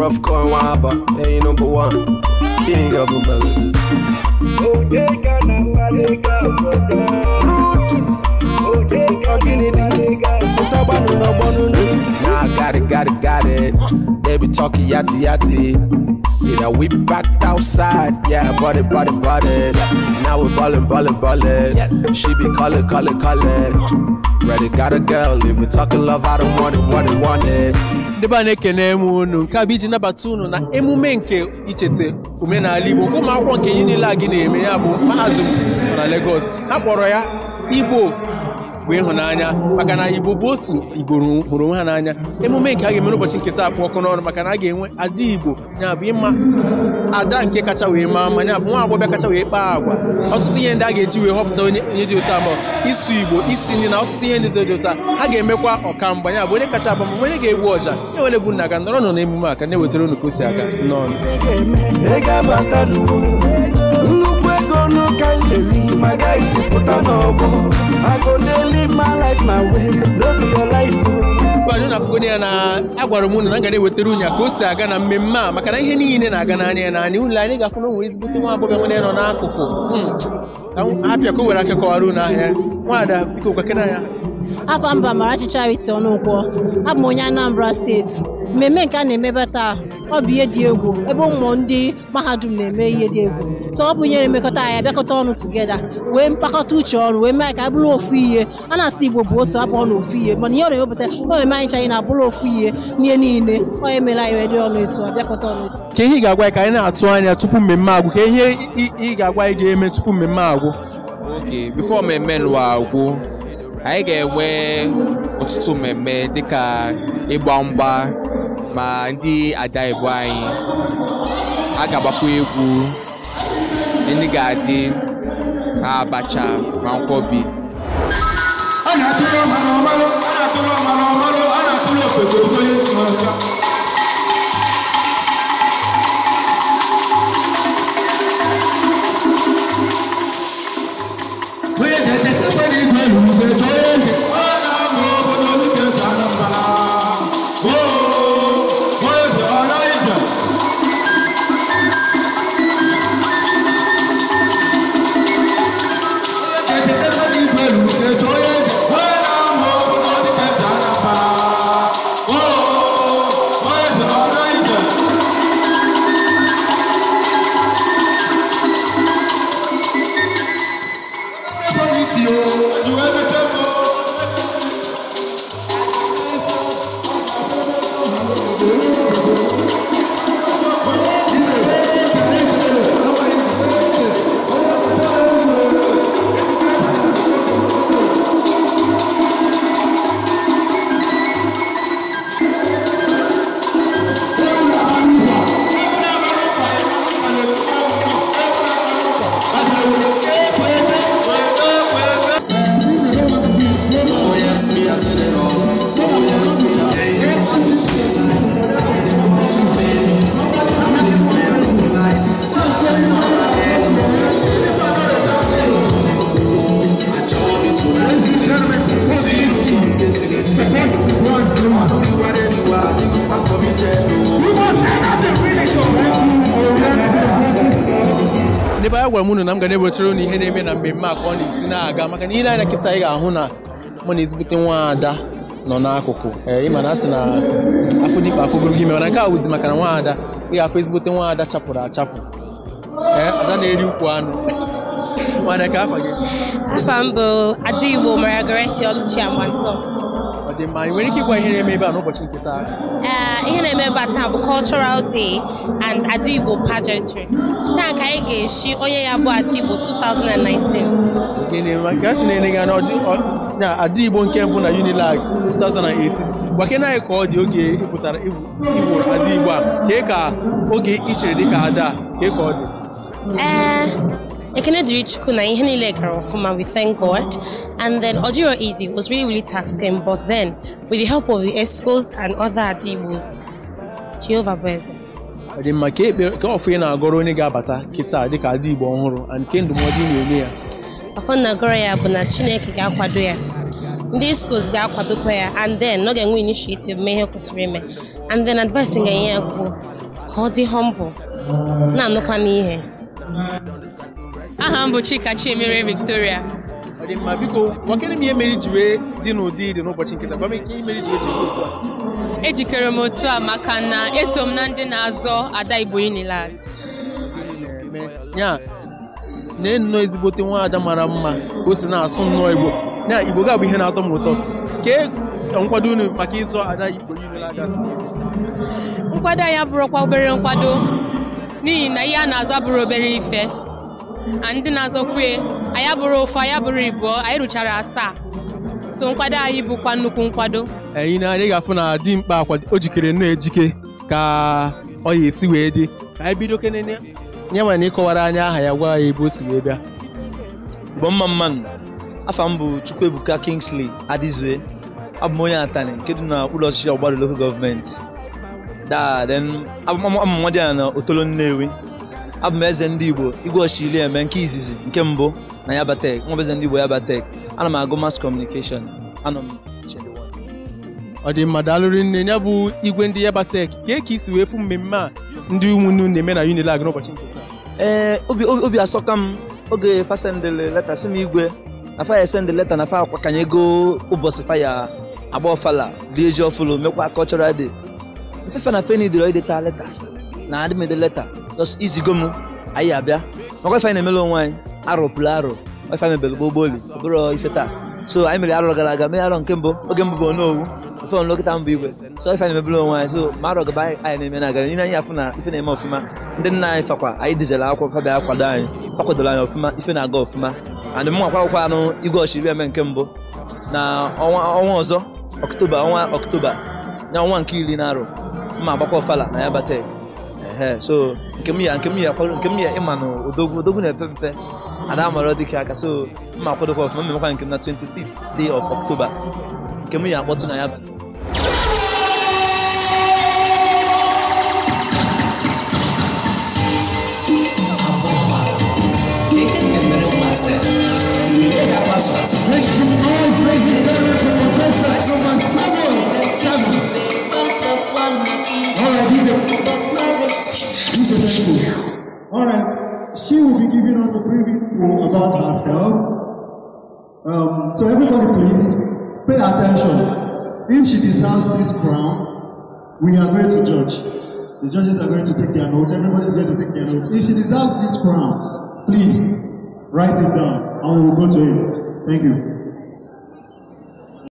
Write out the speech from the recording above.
rough coin waba, hey number one, king of a melody. Nah, got it. They be talking yatty. See that we backed outside, yeah, body. Now we ballin'. She be callin'. Ready, got a girl, if we talking love, I don't want it. Deba na-ekene unu nke a bụ iji nabata unu na emume nke ichete omenala Igbo ụmụ akwụkwọ nke Unilag na-eme ya bụ mahadum nọ na Lagos ha kpọrọ ya Igbo bụ ịhụnanya maka na Igbo bụ otu Igbo hụrụ onwe ha n'anya emume nke a ga-eme n'ụbọchị nke taa akpụ ọkụ n'ọnụ maka na a ga-enwe ada Igbo ya bụ ịma ada nke kacha wee maa mma ya bụ nwa agbọbịa kacha wee kpaa agwa ọtụtụ ihe ndị a ga-eji wee họpụta onye dị otu abụọ isu Igbo isi nri na ọtụtụ ihe ndị dị otu ha ga-emekwa ọkamgba ya bụ onye kacha abụ mgbe onye ga-egbu ọja enwere bụ nna ga nọrọ nọ n'emume aka na-ewetara unu ka o si aga n'ọnụ nnukwu ego n'ụka nyeri my guys pụta n'ọgbọ I go dey live my life my way no be your life Kwado na fone ya na agwara m unu na nga na-ewetara unu ka o si aga na mmemme a maka na ihe niile na-aga n'anya ya na unu anyị ga-afụ na nwere ezigbo nwa agbọghọ nwere nọ n'akụkụ hapịa ka o were aka kọwara unu ahịa nwada biko gwakena ya Afa mba Amarachi Charity Ọnụkwọ abụ m onye Anambra steeti mmemme nke a na-emebe taa ọ bụ ihe dị egwu ebe ụmụ ndị mahadum na-eme ihe dị egwu so ọ bụ ihe na-emekọta anyị bịakọta ọnụ tugeda wee mkpakọta uche ọnụ wee mee ka bụrụ ofu ihe a na-asị Igbo bụ otu abụọ na ofu ihe mana ihe ọ na-ewepụta o eme anyị nchanyị na-abụrụ ofu ihe n'ihe niile ọ emela anyị wee dị ọnụ etu a bịakọta ọnụ etu ka ihe ị ga-agwa ka anyị na-atụ anya tupu mmemme agwụ ka ihe ị ga-agwa anyị ga-eme tupu mmemme agwụ before mmemme lụọ agwụ anyị ga-enwe ọtụtụ mmemme dịka ịgba mgba ma ndị ada Igbo anyị a ga-agbakwa egwu ndị ga-adị ka abacha ma nkwobi N'ebe ya gwara m unu na m ga na-ewetara unu ihe na-eme na mmemme a ka ọ na-esi na-aga maka na ile anya kịta ị ga-ahụ na mụ na ezigbote nwa ada nọ n'akụkụ ịma na asị na afọ dịkpa afọ bụrụ gị mana nke a wụzi maka na nwa ada ị ga-afụ ezigbote nwa ada chapụrụ achapụ ada na-eri ukwu anụ mana ka afa gị afa m bụ Ada Igbo Margaret Oluchi Amanso ọ dị mma nwere ike ịgwa ihe na-eme ebe a n'ụbọchị nke taa ihe na-eme ebe a taa bụ Cultural Day and Ada Igbo Pageantry taa ka anyị ga-eshi onye ya bụ Ada Igbo 2019 nke a sị na-enye gị na Ada Igbo nke mbụ na Unilag 2018 gwakena anyị ka ọ dị oge ịpụtara iwuru Ada Igbo a kee ka oge ị chere dị ka ada kee ka ọ dị Ekene dịrị Chukwu na ihe niile gara ọfụma, we thank God. And then Odiro Easy was really taxing, but then with the help of the ESCOs and other Ada Igbos, Jehovah bless him. Dị mma ka ọfụ ị na-agọrọ onye ga-abata kịta dịka Ada Igbo ọhụrụ and nke ndụmọdụ ị na-enye ya afọ na-agọrọ ya bụ na Chineke ga-akwado ya, ndị ESCOs ga-akwadokwa ya, and then ọ ga-enwe initiative mee ihe kwesịrị ime, and then advice ga-enye ya bụ ka ọ dị humble na-anụkwa n'ihe. Aha m bụ Chika Chiemere Victoria. Ọ dị mma, biko gwakere m ihe mere iji wee dị n'ụdị dị n'ụbọchị nkịta, gwa m ihe mere iji wee dị otu a. Ejikere m otu a maka na eso m na ndị na-azọ Ada Igbo Unilag. Ya na nnọọ ezigbote nwaada mara mma o si na-asụ nnọọ Igbo. Ya Igbo ga-abụ ihe na-atọ m ụtọ. Kee nkwado unu maka ịzọ Ada Igbo Unilag asụ? Nkwado ya bụrụkwa obere nkwado n'ihi na ihe a na-azọ abụrụ obere ife. Ndị na-azọkwe anyị abụrụ ofu, anyị abụrụ ịbụọ, anyị rụchara 7. So nkwado anyị bụkwa nnukwu nkwado. Anyị na-anyị ga-afụ na dimkpa akwa o jikere nnọọ ejike ka ọ ya esi wee dị. Ka anyị bido kenene nye nwere na ịkọwara anyị aha ya, gwa ya ebe o si wee bịa. Bụ mmanụ afa m bụ Chukwuebuka Kingsley Adizue. Abụ m onye Atani nke dị na ụlọ ọchịchị Ọgbari Local Government. Abụ m nwa dị ya na Otolo Nnewi. Abụ m eze ndị Igbo Igwe Oshili eme nke izizi nke mbụ na Yabatek. Nwa bụ eze ndị Igbo Yabatek. Ana m agụ mass communication. Anọ m Ọ dị mma, daalụrị nne. Ya bụ igwe ndị Yabatek, ka isi wee fụ mmemme a ndị ụmụnne na-eme na Unilag n'ụbọchị nke taa? Obi asọka m oge fasendele leta si m igwe na fa esend leta na fa akwakanye ego ụbọchị fa ya agba ọfala dị eji ọfụlụ mekwa cultural day. Nsị fa na feni dịrọ ideta leta na adịmede leta just izigo m anyị abịa makwa ife anyị na-emele onwe anyị arọpụrụ arọ ife anyị mebere gbogboli obere ife taa. So anyị mere arọ gara aga mee arọ nke mbụ oge mbụ bụ Onowu ofe ọnụlọkịta mbụ igwe. So ife anyị mebere onwe anyị, so ma arọ gaba anyị na-eme na agara anyị afụ na ife na-eme ọfụma. Ndị nna anyị fakwa anyị dizela akwụkwọ fa bịa kwado anyị, fakwadoro anyị ọfụma, ife na-aga ọfụma. And m akwakwa anụ Igwe Oshiri eme nke mbụ na ọnwa ọzọ ọnwa Ọktoba na ọnwa nke 10 na arọ mma agbakwa ọfala na Yabatek. So nke m ya ịma na odogwu na-epe mpe ada amara dịka aka. So mma akwadokwa ọfụma mmekwa nke m na 25th day of October nke m ya akpọtụ na Yabatek. Make some noise, ladies and gentlemen, for contestants number 7. Alright, DJ. Alright, she will be giving us a brief info about herself. So everybody please, pay attention. If she deserves this crown, we are going to judge. The judges are going to take their notes. Everybody is going to take their notes. If she deserves this crown, please write it down and we will go to it. Thank you.